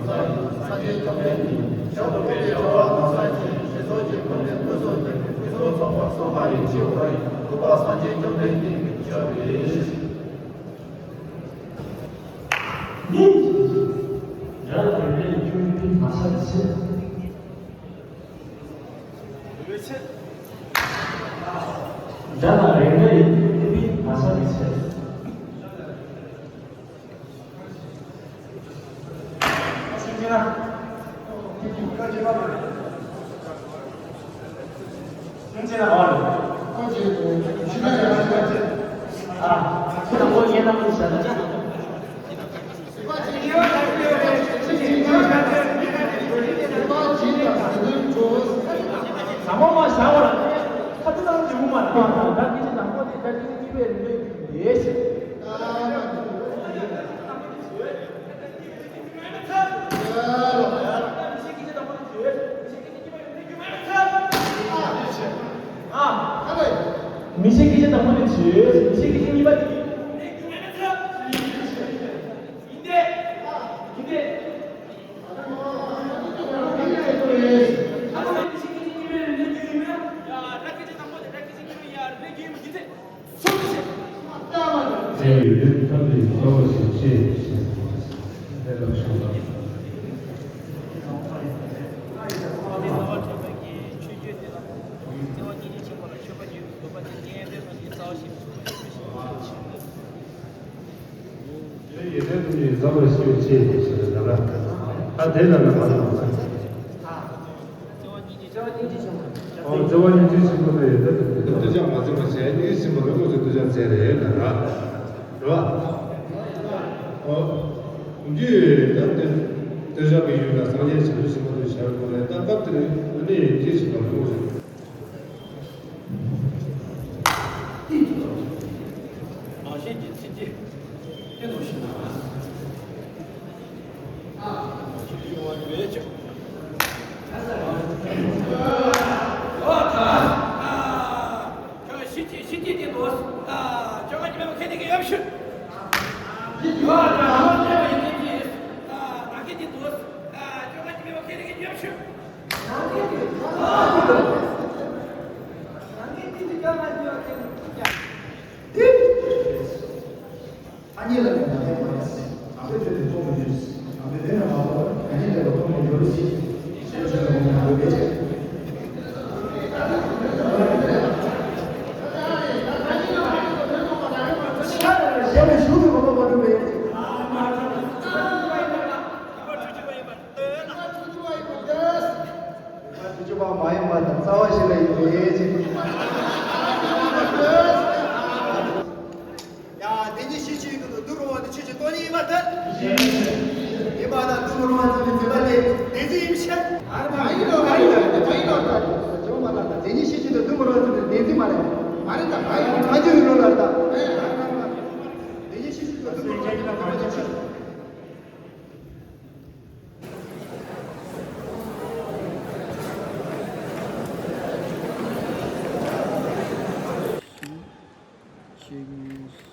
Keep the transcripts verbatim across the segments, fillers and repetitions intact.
སངས་རྒྱས་བཅོམ་ལྡན་འདས་ཞབས་ཏུ་བཀོད་པའི་བྱ་བ་གང་ཟག་གིས་ཞེས་སོགས་ཀྱི་སྒོ་ནས་ཕུན་སུམ་ཚོགས་པར་གསུངས་པ་ཡི་ཕྱིར་རོ། ལུང་པ་སངས་རྒྱས་བཅོམ་ལྡན་འདས་ཀྱི་ཞབས་རེད། ནི། དགྲ་ལ་རེག་པའི་སྐྱེ་བོའི་མིང་མ་བྱ་བའི་ཕྱིར། དགྲ་ལ་རེག་པའི་སྐྱེ་བོའི་མིང་མ་བྱ་བའི་ཕྱིར། མི་ཤེས་སྐད་ཆ་དང་པོ་དེ་བྱོས། མི་ཤེས་སྐད་ཆ་གཉིས་པ་དེ། ཡིན་ཏེ། ཡིན་ཏེ། ཡེ་ཤེས་ཀྱི་ཟབ་པར་ཤེས་པའི་ཕྱིར་ཞེས་པའི་ནང་ལ། ཨ་དེ་ལ་ན་མ་ལ་མ་ཟེར། ཨོ་བརྩེ་བ་སྙིང་རྗེ་ཆེན་པོ་དེ་ཡོད་ད་དེ། སྡུག་ཅག་མ་བརྩེ་བ་བྱས་སྙིང་རྗེ་ཆེན་པོ་རེད་མོ་ཟེར། སྡུག་ཅག་བརྩེ་རེད་ན་ར། རེད་བ། ཨོ། འདི་ད་དེ་སྡུག་ཅག་གི་ཡུལ་ལ་སངས་རྒྱས་བྱང་ཆུབ་ཆེན་པོ་དེ་བྱ་བའི་སྒོ་ནས་ད་སྐབས་དེར་ནི་སྙིང་རྗེ་ཆེན་པོ་རེད་མོ་ཟེར། ཨ་ནི་ལ་ནི་མ་བསྟན་པ་ཡིན། ཨ་ཕའི་ཆོས་དེ་རྟོགས་མི་འགྱུར། ཨ་ཕའི་དེ་ན་མ་གཏོགས་ཨ་ནི་ལ་རྟོགས་མི་འགྱུར་ཞེས་ཞེས་བྱ་བ་ཡིན་ན་འོས་པའི་ཕྱིར། ཞེས་པའི་གཞུང་དུ་གོ་བ་མ་གྲུབ་པའི་ཕྱིར། ཐུགས་རྗེ་པ་མ་ཡིན་པ་དང་རྩ་བ་ཞིག་ལ་ཡིན་པའི་ཕྱིར། ཡང་དེ་ཉིད་ཤེས་བྱའི་ཀུན་ཏུ་སྡུག་རུང་བ་ནི་ཆོས་ཀྱི་སྟོང་ཉིད་ཡིན་པར་ཐལ། ཡིན་པ་དང་སྡུག་མི་རུང་བ་ཟེར་བའི་འཛིན་པ་དེ་བདེན་འཛིན་ཡིན་ཕྱིར། མ་ཡིན་ནོ་མ་ཡིན་ནོ་མ་ཡིན་ནོ་ལྟ་བྱུང་བ་ལ་དང་དེ་ཉིད་ཤེས་བྱའི་ཀུན་ཏུ་སྡུག་མི་རུང་བ་ཟེར་བའི་བདེན་འཛིན་མ་རེད། མ་རེད་དང་མ་ཡིན་མ་རྒྱུ་ཡིན་ནོ་ལ་དང་། དེ་ཉིད་ཤེས་བྱའི་ཀུན་ཏུ་སྡུག་མི་རུང་བ་ཟེར་བའི་བདེན་འཛིན་ཕྱིར། གཅིག་གཉིས།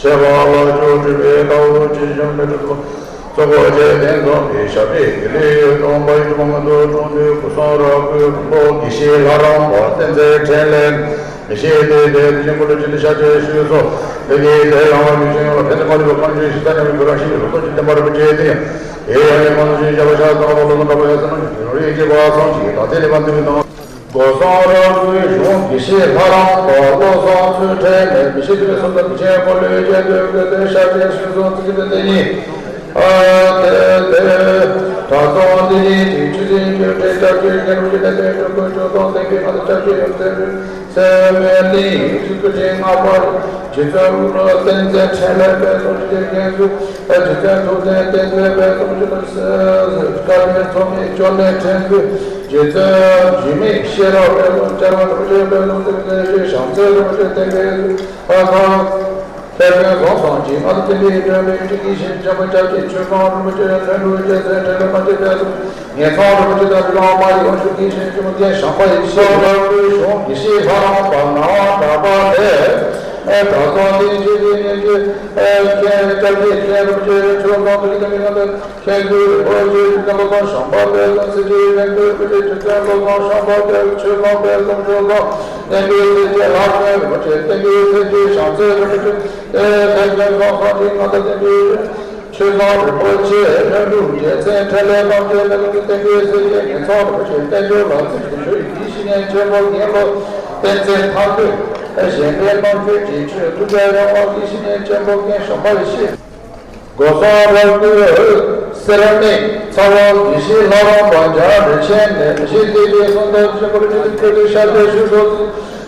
ཆེ་བ་ལ་ཆོས་སྒྲུབ་པའི་ལྟ་བ་ཇི་བཞིན་མི་འགྲུབ་པ། གཙོ་བོ་རྗེ་དེ་ཚོ་གི་ཞབས་པད་ཀྱི་ལུས་སྟོང་པའི་སྒྲུབ་པ་མ་ཐུབ་གྲོང་དུ་སྐུ་གསུང་རབ་ཀྱི་དགོན་པོ་དགེ་བཤེས་ལྷ་རམས་པ་བསྟན་འཛིན་འཕྲིན་ལས་མི་ཤེས་ཏེ་དེ་དེ་བཞིན་ཀུན་ལ་ཇི་ལྟར་ཤར་ཆེ་ཞུས་སོ། འདི་ནི་དེ་ཡང་བ་མི་ཤེས་ཡང་ལ་ཕན་ཚུན་མ་ལུས་པ་གང་ཞིག་ཞིག་ས་ཉམས་པའི་བུ་རང་ཞིག་ལ་སོགས་ཀྱི་བསྟན་པ་རིན་པོ་ཆེ་དེ་ཡང་། དེ་ཡང་ནི་གང་ཞིག་བྱ་བ་ཤ་སྟག་པ་ལོ་ན་འདྲ་བ་ཡ་ས་ན་ཞིག་རང་རིག་གི་བ་ཚང་ཞིག་ད་དེ་ལས་མ་འདུས་པའི་དང་། སྒོ་སངས་རབ་ཀྱི་གཞུང་དགེ་བཤེས་ལྷ་རམས་པ་བློ་བཟང་ཚུལ་ཁྲིམས་ནས་མི་ཤེས་ཏེ་སོ་སོ་དགེ་ཆེན་ཁོ་ལོས་བཅད་དོན་དགོས་ཏེ་ཤར་ཆེན་ཞུས་སོ་ཙི་ཙི་པའི་དེ་ཉིད། ཨ་དེ་དེ་གྲྭ་ཚང་འདི་ཉིད་ཀྱི་ཆུ་སྲིན་གྱི་གྲས་ལྕགས་ཀྱུའི་ཉེ་རུ་ཀྱི་གནས་བརྟན་སྤྲུལ་སྐུ་ཇོ་ཚང་བསྟན་པའི་ང་ཚོ་ལྕགས་ཀྱུའི་ཡོན་ཚད་སེ་མེ་ལི་ཡིག་གཟུགས་ཀྱི་སྤྲིན་སྔགས་པ་རྗེ་བཙུན་བསྟན་འཛིན་འཕྲིན་ལས་དཔལ་སོགས་ཀྱི་དགེ་འདུན། རྗེ་བཙུན་ཐུབ་བསྟན་བསྟན་འཛིན་དཔལ་བཟང་ཆོས་དང་བཀའ་བརྒྱུད་ཚོགས་མི་ཅོ་ནེ་ཕྲན་བུ། རྗེ་བཙུན་འཇིགས་མེད་ཤེས་རབ་དཔལ་ལུང་བྱ་བ་རིན་པོ་ཆེ་དཔལ་ལུང་བསྟན་འཛིན་ཞང་ཚེ་རིན་པོ་ཆེ་བསྟན་པའི་ཕ་ཁང་། དཔལ་ལྡན་རྫོང་སངས་རྒྱས་མངའ་བདག་བསྟན་པའི་སྒྲོན་མེ་བཀྲ་ཤིས་ཤིང་འཇམ་པ་ལྕགས་ཀྱི་ཆོས་སྐྱོང་རིན་པོ་ཆེ་ལྷུན་གྲུབ་རྒྱལ་མཚན་འཕྲིན་ལས་མ་ཆེ་དཔལ་ལུང་ངེད་ཚང་རིན་པོ་ཆེ་དང་འབྲི་གུང་མ་ཡི་དབང་ཕྱུག་དགེ་བཤེས་ཆེན་མོ་རྒན་ཞང་པ་ཡི་ཤེས་རབ་ཀྱི་གཞུང་དགེ་བཤེས་ལྷ་རམས་པ་ནང་དག་པ་ལས། ཨེ་གྲྭ་ཚང་འདིའི་ཆོས་སྲིད་གཉེན་གྱི་ཨེ་མཁན་སྐྱབས་རྗེ་མཁན་རིན་པོ་ཆེ་ཆོས་སྐྱོང་དེ་ལ་མཁན་ཚུལ་ཕོ་ཆོས་ཀྱི་བསྟན་པ་དང་ཞང་པ་དཔལ་ལྡན་སྲིད་ཀྱི་མཁན་ཚུལ་རིན་པོ་ཆེ་ཆོས་སྐྱོང་དང་ཞང་པ་དཔལ་ཆོས་སྐྱོང་དཔལ་ལྡན་ཆོས་སྐྱོང་བསྟན་པའི་སྲིད་ཀྱི་ལྷ་བཙུན་རིན་པོ་ཆེ་བསྟན་པའི་སྲིད་ཀྱི་ཞང་ཚེ་རིན་པོ་ཆེ་ཨེ་དཔལ་ལྡན་རྫོང་སངས་རྒྱས་མངའ་བདག་བསྟན་པའི། ཆོས་སྐྱོང་རིན་པོ་ཆེ་ལྷུན་གྲུབ་རྒྱལ་མཚན་འཕྲིན་ལས་རྣམ་རྒྱལ་མེ་ལོང་གི་བསྟན་པའི་སྲས་ཀྱི་ངེད་ཚང་རིན་པོ་ཆེ་བསྟན་འབྱུང་ལ་ཚིག་ཏུ་ཞུ་ཡི་དགེ་བཤེས་གཉེན་ཆེན་པོ་རྒན་བློ་བསྟན་འཛིན་ཐར་འདོད་གཞན་ཕན་རྣམ་དཔྱོད་ཀྱི་ཆོས་ཐུགས་རྒྱལ་ཡོང་བ་དགེ་བཤེས་གཉེན་ཆེན་པོ་རྒན་ཞང་པ་ཡེ་ཤེས། སྒོ་སངས་རབ་ཀྱི་སེར་སྨད་ཚ་བ་དགེ་བཤེས་ལྷ་རམས་པ་འཇམ་རིན་ཆེན་ནས་མི་ཤེས་ཏེ་དེ་གསུང་དང་ཆེན་པོ་ལ་ཆེད་དུ་ཁྱོད་ཀྱི་ཤར་ཆེན་ཞུས་སོ།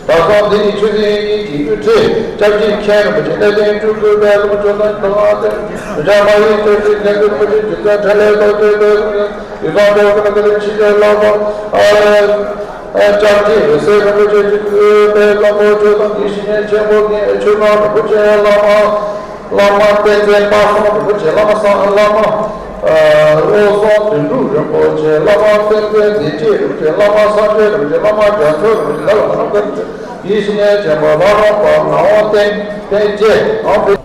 གྲྭ་ཚང་འདི་ནི་ཆོས་སྲིད་གཉིས་ཀྱི་དབུ་ཁྲིད་སྐྱབས་རྗེ་མཁན་རིན་པོ་ཆེ་གནས་བརྟན་སྤྲུལ་སྐུ་དཔལ་ལྡན་ཇོ་ནང་དང་ཨ་ཏེ་རུ་ཇ་མ་ཡི་སྐྱབས་རྗེ་མཁན་རིན་པོ་ཆེ་རྗེ་བཙུན་འཕྲིན་ལས་རྡོ་རྗེ་དཔལ་ལྡན་ཡུལ་ཚང་འགྲོ་ཀུན་ལ་ཕྱི་རྒྱལ་ལ་བ་ཨ་སྐྱབས་རྗེ་འོད་ཟེར་རིན་པོ་ཆེ་སྤྲུལ་སྐུ་དཔལ་བཟང་པོ་ཆོས་དང་དགེ་བཤེས་གཉེན་ཆེན་པོ་རྒན་ཆོས་སྐྱོང་རིན་པོ་ཆེ་བླ་མ། བླ་མ་བསྟན་འཛིན་དཔལ་བཟང་རིན་པོ་ཆེ་བླ་མ་སངས་བླ་མ་བློ་བཟང་དོན་གྲུབ་རིན་པོ་ཆེ་བླ་མ་བསྟན་འཛིན་བདེ་སྐྱིད་རིན་པོ་ཆེ་བླ་མ་སངས་རྒྱས་རིན་པོ་ཆེ་བླ་མ་རྒྱ་མཚོ་རིན་པོ་ཆེ་ལ་ལ་མ་ནམ་མཁའ་དགེ་བཤེས་གཉེན་ཆེན་པོ་ལྷ་རམས་པ་ངག་དབང་བསྟན་བསྟན་རྒྱས་ངག་དབང་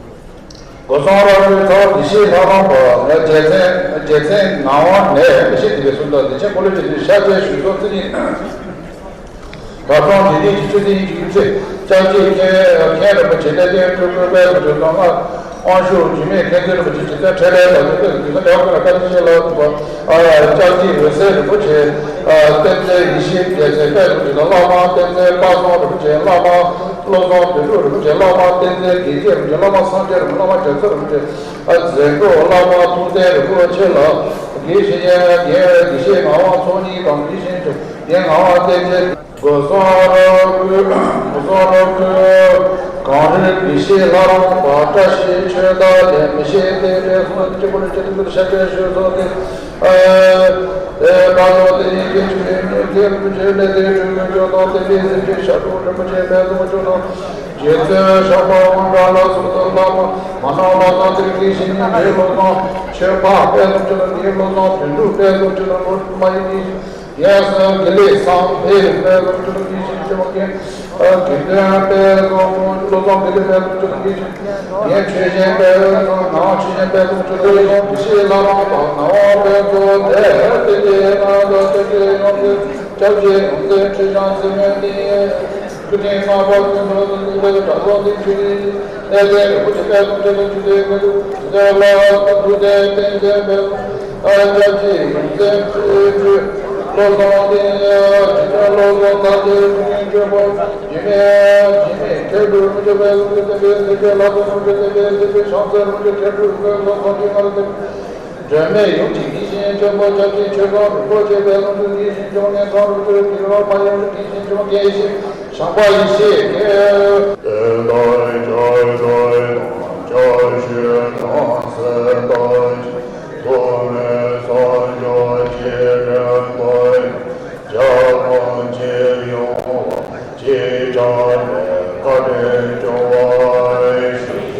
སྒོ་སངས་རབ་ཀྱི་ཚ་བ་དགེ་བཤེས་ལྷ་རམས་པ་རྒྱལ་མཚན་རྒྱལ་མཚན་ངག་དབང་ནས་དགེ་བཤེས་དེ་གའི་གསུང་དང་བདེ་ཆེན་འཁོར་ལོ་ཆེན་པོའི་ཤར་ཆེན་ཞུས་སོ་ཙི་ཉིད། གྲྭ་ཚང་འདི་ཉིད་ཀྱི་ཆོས་སྲིད་གཉིས་ཀྱི་དབུ་ཁྲིད་སྐྱབས་རྗེ་མཁན་མཁན་རིན་པོ་ཆེ་གནས་བརྟན་སྤྲུལ་སྐུ་དཔལ་ལྡན་ཇོ་ནང་ལྔ་ དབང་ཕྱུག་འཇིགས་མེད་མཁྱེན་བརྩེ་རིན་པོ་ཆེ། རྗེ་བཙུན་འཕྲིན་ལས་དང་། རྗེ་བཙུན་འཇིགས་མེད་དང་། བཀའ་དྲིན་ཆེ་ལ་སོགས་པ། ཨ། སྐྱབས་རྗེ་འོད་ཟེར་རིན་པོ་ཆེ། ཨ། བསྟན་འཛིན་ཡེ་ཤེས་རྒྱལ་མཚན་དཔལ་འཛོམས་ཀྱི་བླ་མ། བསྟན་འཛིན་དཔལ་བཟང་རིན་པོ་ཆེ་བླ་མ། བློ་བཟང་དོན་གྲུབ་རིན་པོ་ཆེ་བླ་མ། བསྟན་འཛིན་དགེ་བཤེས་རིན་པོ་ཆེ་བླ་མ། སངས་རྒྱས་རིན་པོ་ཆེ་བླ་མ། རྒྱ་མཚོ་རིན་པོ་ཆེ། ཨ། མཛད་སྒོ་བླ་མ་ཐུབ་བསྟན་རིན་པོ་ཆེ་ལ། དགེ་བཤེས་རྒན་དགེ་བཤེས་ངག་དབང་ཚོགས་གཉིས་དང་། དགེ་བཤེས་རྒན་ངག་དབང་བསྟན་འཛིན། སྒོ་བཟང་རབ་དགོས། སྒོ་བཟང་རབ་དགོས། གངས་རིའི་དགེ་བཤེས་ལྷ་རམས་པ་བཀྲ་ཤིས་ཆོས་བདག་ལས་མི་ཤེས་ཏེ། དཔལ་གསུམ་གྱི་སྤྱི་བོར་སྤྱི་བཏུལ་ཤཱཀྱ་ཤོད་སོགས་ཏེ། ཨ། ཨེ། བཀའ་དང་དེ་ཉིད་ཀྱི་ཆོས་ཉིད་དེ་རིན་པོ་ཆེ་ལས་དེ་གྲུབ་པའི་ཆོས་དང་། དེ་ལས་སེམས་ཅན་ཤཱཀ་དྲུང་རིན་པོ་ཆེ་དཔལ་གསུམ་ཆོས་དང་། རྗེ་བཙུན་ཤར་པ་དབང་གྲགས་ལ་སོགས་དང་། བླ་མ་མ་ནང་བླ་བཟང་དེ་དགེ་བཤེས་ཉི་མའི་བློ་བཟང་ཆོས་འཕགས་དཔལ་གསུམ་ཆོས་དང་། དེའི་བློ་བཟང་དོན་གྲུབ་དཔལ་གསུམ་ཆོས་དང་། ལོ་མ་ཡི་ནི། ཡང་སོ་དགེ་ལེགས་བསམ་འཕེལ་དཔལ་གསུམ་ཆོས་དང་། དགེ་བཤེས་ཆེན་མོ་རྒན་དགེ་འདུན་དཔལ་གསུམ། བློ་བཟང་དགེ་ལེགས་དཔལ་གསུམ་ཆོས་དང་། དགེ་བཤེས་རྒན་ཆོས་གཞན་དཔལ་གསུམ། ངག་དབང་ཆོས་གཞན་དཔལ་གསུམ་ཆོས་དང་། དགེ་བཤེས་ལྷ་རམས་པ་ངག་དབང་དཔལ་གསུམ། དེ་ལྟ་སྟེ་ང་དང་སྟོན་པའི་ཡོངས་འཛིན་སྐྱབས་རྗེ་ཡོངས་འཛིན་ཁྲི་བྱང་ཚེ་སྔོན་ནས། སྐུ་ཕྲེང་ལྔ་པ་ཀུན་འདུས་ཀྱི་གྲྭ་ཚང་འདི་ཆོས་ཀྱི་གནས་བརྟན་རིན་པོ་ཆེ་དཔལ་གསུམ་ཆོས་དང་། ཆོས་སྡེ་ཀུན་ཏུ་ཆོས་སྡེ་ལ་ཐུགས་རྟེན་བསྟན་འཛིན་དཔལ། ཨ། སྐྱབས་རྗེ་ཡོངས་འཛིན་ཁྲི་ཁྲི་བློ་བཟང་བསྟན་འཛིན། རྗེ་བཙུན་བློ་བཟང་དར་རྒྱས། སྐུ་ཕྲེང་བཅུ་པ་འཇིགས་མེད། འཇིགས་མེད་མཁས་གྲུབ་རིན་པོ་ཆེ་དཔལ་གསུམ་ཆོས་སྡེ་པའི་སྲས་བཅས་ལྷ་ས་རིན་པོ་ཆེ་སྡེ་པའི་སྲས་བཅས་ཤང་ཚ་རིན་པོ་ཆེ་མཁས་གྲུབ་དཔལ་བཟང་ཚོགས་ཀྱི་མངའ་རིས། སྒྲོན་མེ་ཡུམ་གྱི་དགེ་བཤེས་ཆེན་པོ་སྐྱབས་རྗེ་ཆོས་སྐྱོང་རིན་པོ་ཆེ་དཔལ་གསུམ་ཆོས་དགེ་བཤེས་ཆེན་པོ་གནས་ཁང་རུ་ཆོས་དགེ་བ་མ་ཡུམ་གྱི་དགེ་བཤེས་ཆེན་པོ་དགེ་བཤེས་བྱམས་པ་ཡེ་ཤེས་ཀྱིས། དེ་ལྟར་སྐྱབས་གསུམ་དང་སྐྱབས་ཞུས་དང་ཚེ་དང་ཐོག་མའི་སངས་རྒྱས་ཀྱི་རིམ་པར་རྒྱ་གང་ཆེ་ཡོང་བ་ཅི་བྱ་ནས་བཀའ་དྲིན་སྐྱོང་བར་ཞུ།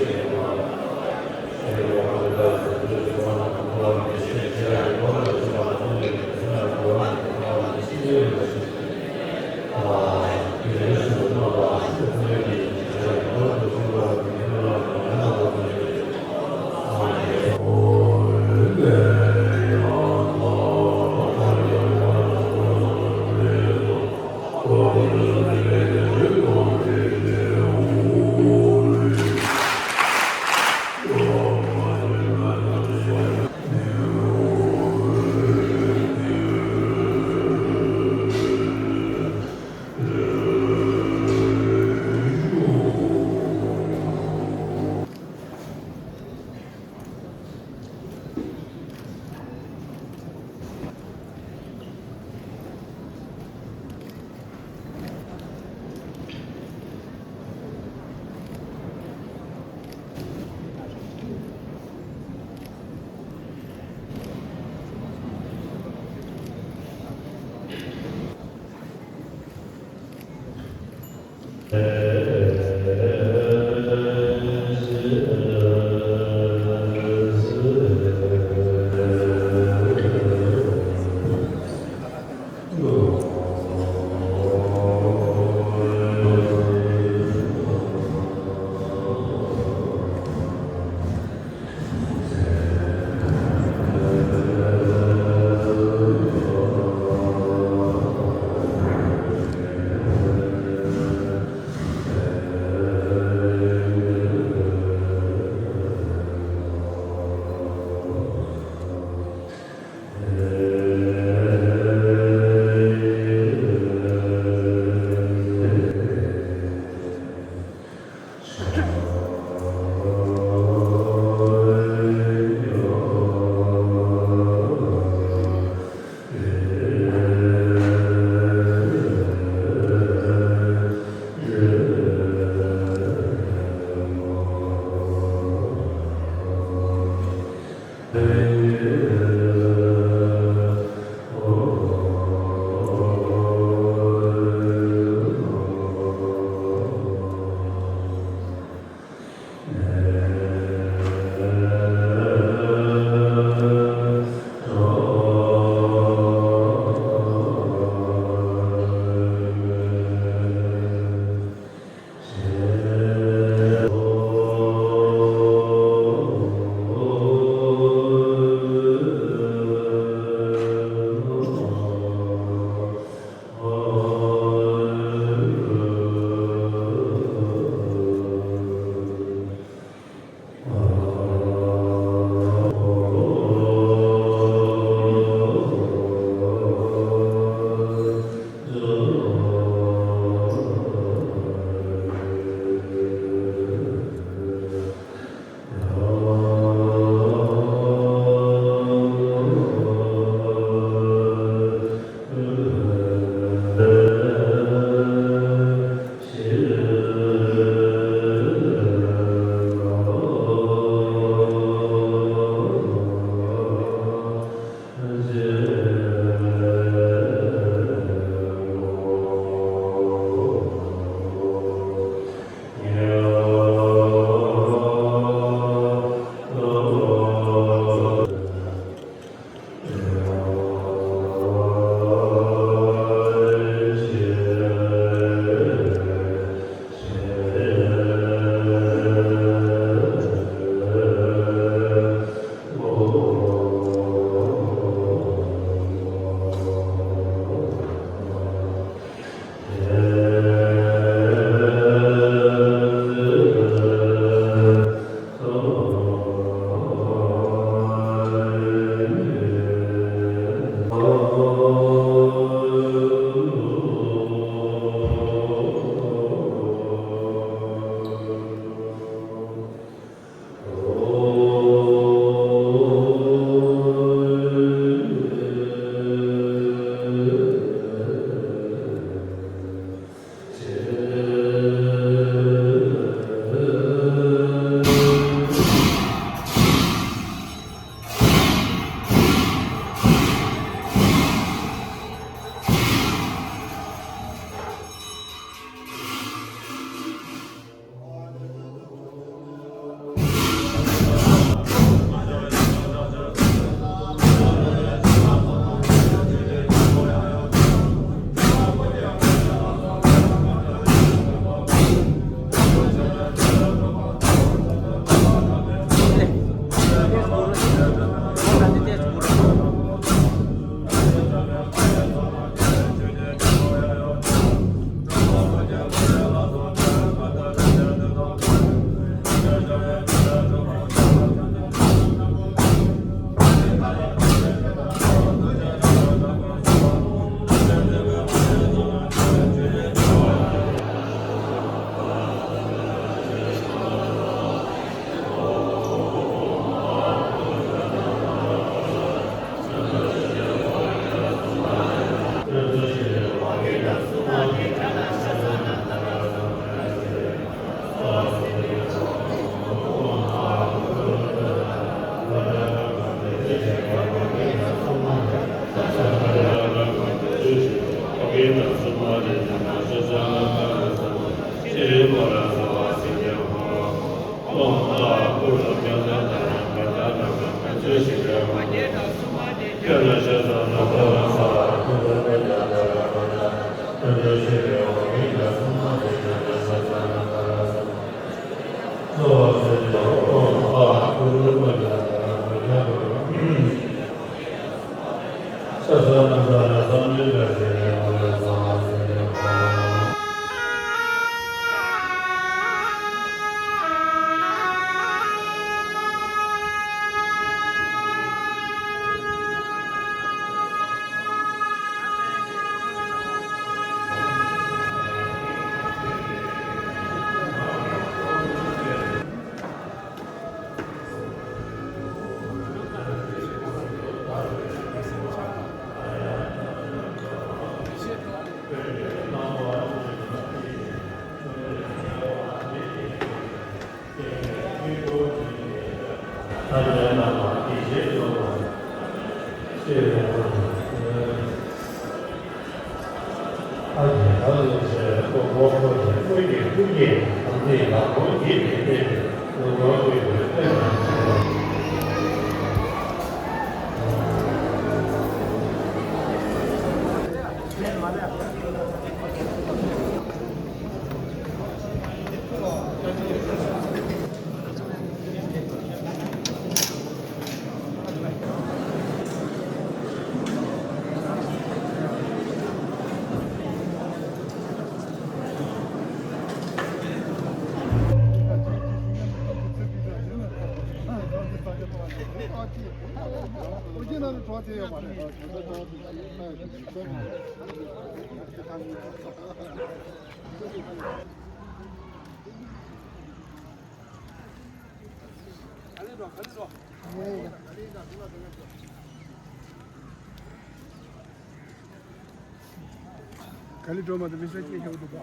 ག་ལེ་འགྲོ་མ་ཐུབ་མི་ས་སྐྱེས་ཤོག་འདུག་པ། མ་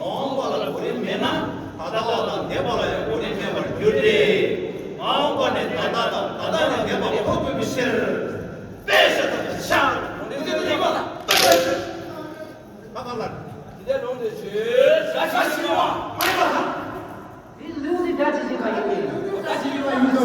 འོངས་པ་ལ་གོ་རིམ་མེད་ན་ད་ལྟ་བ་དང་འདས་པ་ལ་ཡང་གོ་རིམ་མེད་པར་འགྱུར་ཏེ། མ་འོངས་པ་ནི་ད་ལྟ་དང་ད་ལྟ་ནི་འདས་པ་ཁོ་དགོས་པའི་ཕྱིར། དཔེ་བཤད་པ་ནི་ཤ་འདི་ལྟར་ཡིན་པ་དང་། ད་ག་ལ། འདི་འདྲ་ལུང་དུ་བྱོས། བྱ་བྱ་ཞི་བ་མ་ཡིན་པ་དང་། འདི་ལུགས་འདི་སྒྲ་ཇི་བཞིན་པ་ཡིན་ཏེ། སྒྲ་ཇི་བཞིན་པ་ཡིན་ཏེ།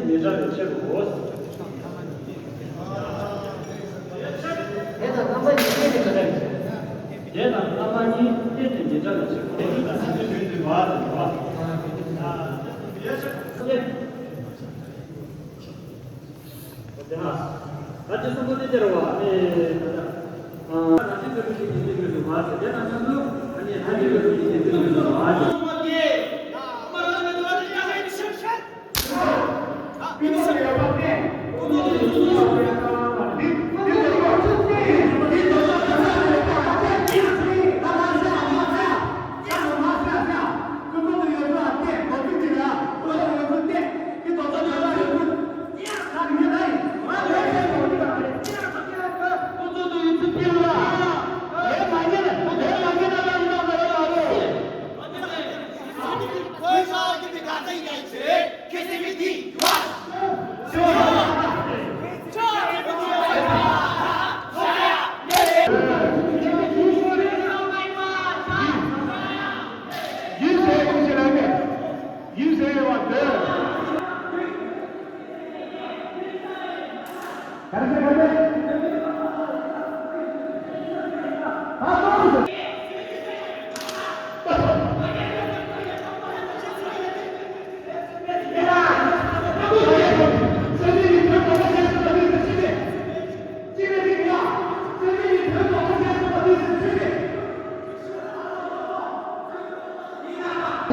ཉེ་དྲག་ལས་ཆེ་རུ། དེ་དང་རྣམ་པ་གཉིས་གཏན་ནས་མི་འདྲ་བའི། དེ་དང་རྣམ་པ་གཉིས་གཏན་ནས་མི་འདྲ་བའི་ཕྱིར། དེ་ནི་ད་ཅི་དུས་ཚོད་མ་ཟིན་པ། ད་ཅི་གསུམ་པོ་དེ་སྟེར་བ། ཨེ་ད་ད་ད་ཅི་དུས་ཚོད་ཀྱི་དུས་ཚོད་མ་ཟིན། དེ་དང་མཉམ་དུ་ཨ་ནི་ད་ཅི་དུས་ཚོད་ཀྱི་དུས་ཚོད་མ་ཟིན།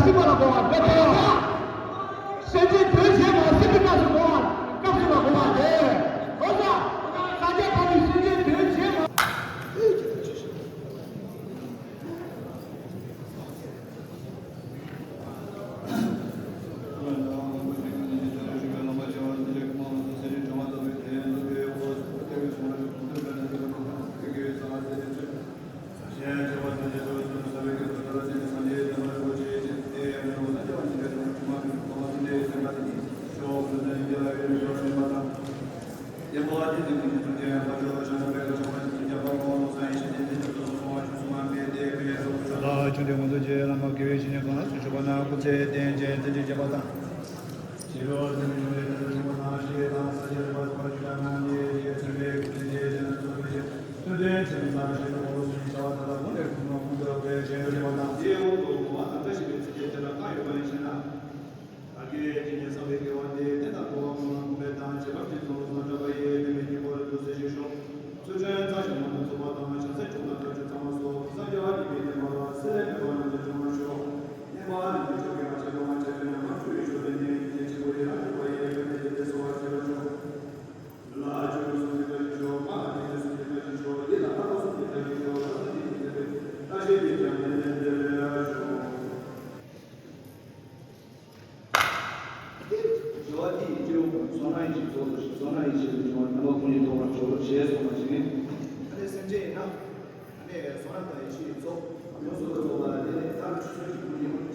སེམས་པ་ལ་གོ་བ་དཔེ་ཐོག་སེམས་ཅན་དོན་བྱེད་མ་སེམས་པའི་སྐབས་སུ་གོ་བ། སྐབས་སུ་ལ་གོ་བ་དེ། གོ་ས། ས་ཆ་ཁག་ནས་སེམས་ཅན་དོན་བྱེད་མ། དེ་དྲི་བ་འདི་ཡི་སྐྱེ་བོ་ཀུན་བསོད་ནམས་ཡིད་ཀྱི་ཚོགས་སུ་ཞིག་བསོད་ནམས་ཡིད་ཆེས་སུ་བྱུང་བ་དམ་པ་ཀུན་གྱི་ཐོག་ལ་ཞོག་ཞེས་གསུངས་པ་ཞིག་ནི། ཨ་ནི་སེམས་ཅན་ཡིན་ན། ཨ་ནི་བསོད་ནམས་དང་ཡིད་ཆེས་ཀྱི་ཚོགས་ཡོངས་སུ་རྫོགས་པ་ལ་དེ་ནི་ཐར་ཆོས་ཀྱི་སྐུ་ཡིན།